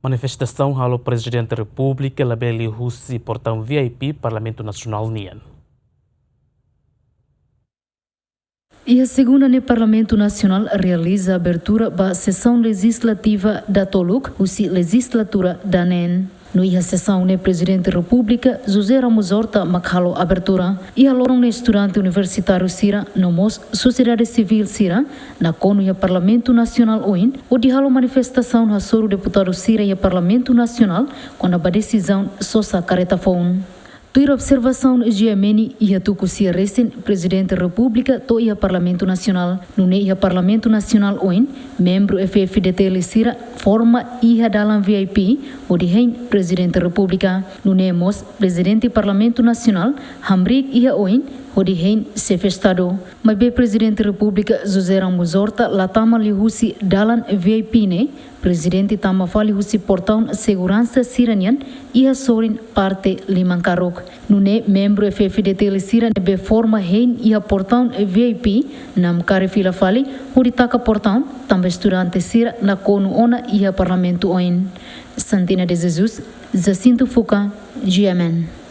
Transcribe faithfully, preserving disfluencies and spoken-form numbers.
Manifestasaun halo Prezidente Repúblika labele husi portaun V I P Parlamentu Nasionál nian. Iha segunda ne'e Parlamentu Nasionál realiza abertura ba sesaun lejizlativa datoluk husi lejizlatura daneen. No iha sesaun ne'e Prezidente Repúblika José Ramos Horta mak halo abertura. Iha loron ne'e estudante universitáriu sira no mós sosiedade sivíl sira nakonu iha Parlamentu Nasionál oin hodi halo manifestasaun hasoru deputadu sira iha Parlamentu Nasionál kona-ba desizaun sosa karreta foun. Tuir observasaun G M N, iha tuku sia resin Prezidente Repúblika to'o iha Parlamentu Nasionál. Nune'e iha Parlamentu Nasionál oin, membru F F D T L sira forma iha dalan V I P hodi hein Prezidente Repúblika. Nune'e mós Prezidente Parlamentu Nasionál hamriik iha oin hodi hein Xefe Estadu. Maibé Prezidente Repúblika José Ramos Horta la tama liuhusi dalan V I P ne'e, Prezidente tama fali husi portaun seguransa sira-nian iha sorin parte liman karuk. Nune'e membru F F D T L sira ne'ebé forma hein iha portaun V I P namkari fila fali hodi taka portaun, tanba estudante sira nakonu ona iha Parlamentu oin. Santina de Jesus, Jacinto Fuca, G M N.